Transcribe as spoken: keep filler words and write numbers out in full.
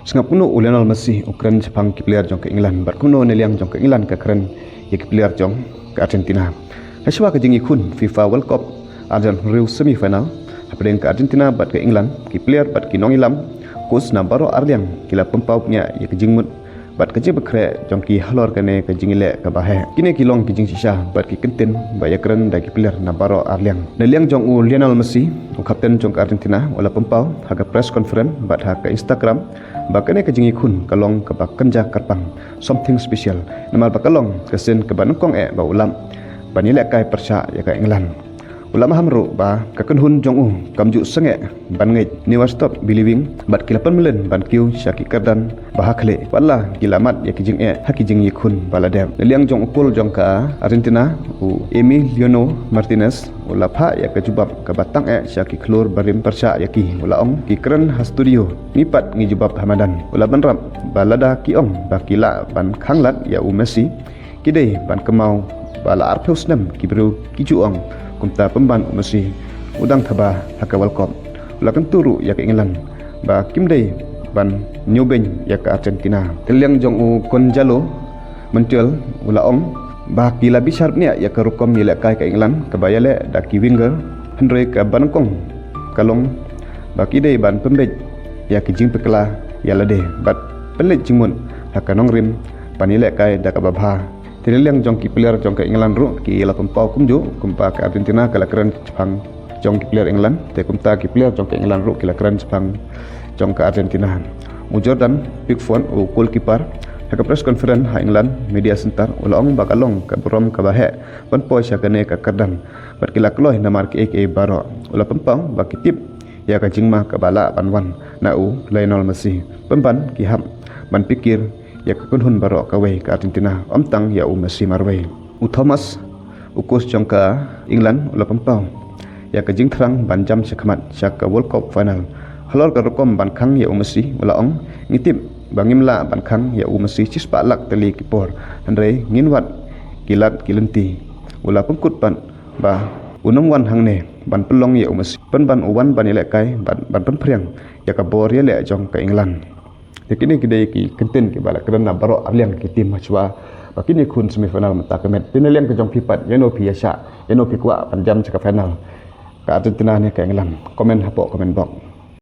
Sngap kumno u Lionel Messi u kren shaphang ki player jong ka England bad kumno na liang jong ka England ka kren ïa ki player jong ka Argentina. Hashwa ka jingïakhun FIFA World Cup arjan hynriew semi final hapdeng ka Argentina bad ka England, ki player bad ki nongïalam, coach na baroh arliang ki la pynpaw bniah ïa ka jingmut bad ka jingpynkhreh jong ki halor kane ka jingïaleh kaba heh. Kine ki long ki jingshisha bad ki kyntien ba ïakren da ki player na baroh arliang. Na liang jong u Lionel Messi, u captain jong ka Argentina, u la pynpaw ha ka press conference bad ha ka Instagram ba kane ka jingïakhun ka long kaba kynja kyrpang, something special, namar ba ka long ka sien kaba nyngkong eh ba u lap ban ïalehkai pyrshah ïa ka England. U la maham ruh ba ka kynhun jong u kam ju sangeh ban ngeit, never stop believing, bad ki la pynmlien ban kiew sha ki kyrdan ba ha khlieh, wat la ki la mad ïa ki jingeh ha ki jingïakhun ba la dep. Na liang jong u kol jong ka Argentina, u Emiliano Martinez, u la phah ïa ka jubab kaba tang eh sha ki khlur barim pyrshah ïa ki. U la ong, ki kren ha studio, ngi pat ngi jubab ha madan. U la bynrap ba lada ki ong ba ki lah ban khanglad ïa u Messi, ki dei ban kynmaw ba la arphew snem ki briew ki ju ong kumta, pynban u Messi u dang thaba ha ka World Cup. U la kyntu ruh ïa ka England ba kim dei ban ñiewbeiñ ïa ka Argentina. Na liang jong u Gonzalo Montiel, u la ong ba ki la bishar bniah ïa ka rukom ïalehkai ka England kaba ïaleh da ki winger, hynrei kaba nyngkong ka long ba ki dei ban pynbeit ïa ki jingpynkhlaiñ ïa lade bad pynleit jingmut ha ka nongrim ban ïalehkai da kaba bha. Te na liang jong ki player jong ka England ruh ki la pynpaw kumjuh, kumba ka Argentina ka la kren shaphang jong ki player England, te kumta ki player jong ka England ruh ki la kren shaphang jong ka Argentina. U Jordan Pickford, u goalkeeper, ha ka press conference ha England Media Center, u la ong ba ka long ka burom kaba heh ban poi sha kane ka kyrdan bad ki la kloi namar kiei kiei baroh. U la pynpaw ba ki tip ïa ka jingma kaba lah ban wan na u Lionel Messi, pynban ki hap ban pyrkhat ïa ka kynhun baroh kawei ka Argentina, ym tang ïa u Messi marwei. U Thomas, u coach jong ka England, u la pynpaw ïa ka jingthrang ban jam shakhmat sha ka World Cup final. Halor ka rukom ban khang ïa u Messi, u la ong, ngi tip ba ngim lah ban khang ïa u Messi shispah lak tylli ki por, hynrei ngin wad ki lad ki lynti. U la pynkut pat ba un ym wan hangne ban pynlong ïa u Messi, pynban u wan ban ïalehkai bad ban pynphriang ïa ka bor ïaleh jong ka England. Te kine ki dei ki kyntien kiba la kren na baroh arliang ki team hashwa ba kin ïakhun semi final mynta ka met. Te na liang ka jong phi pat, ïano phi ïashah, ïano phi kwah ban jam sha ka final, ka Argentina ne ka England? Comment hapoh comment box.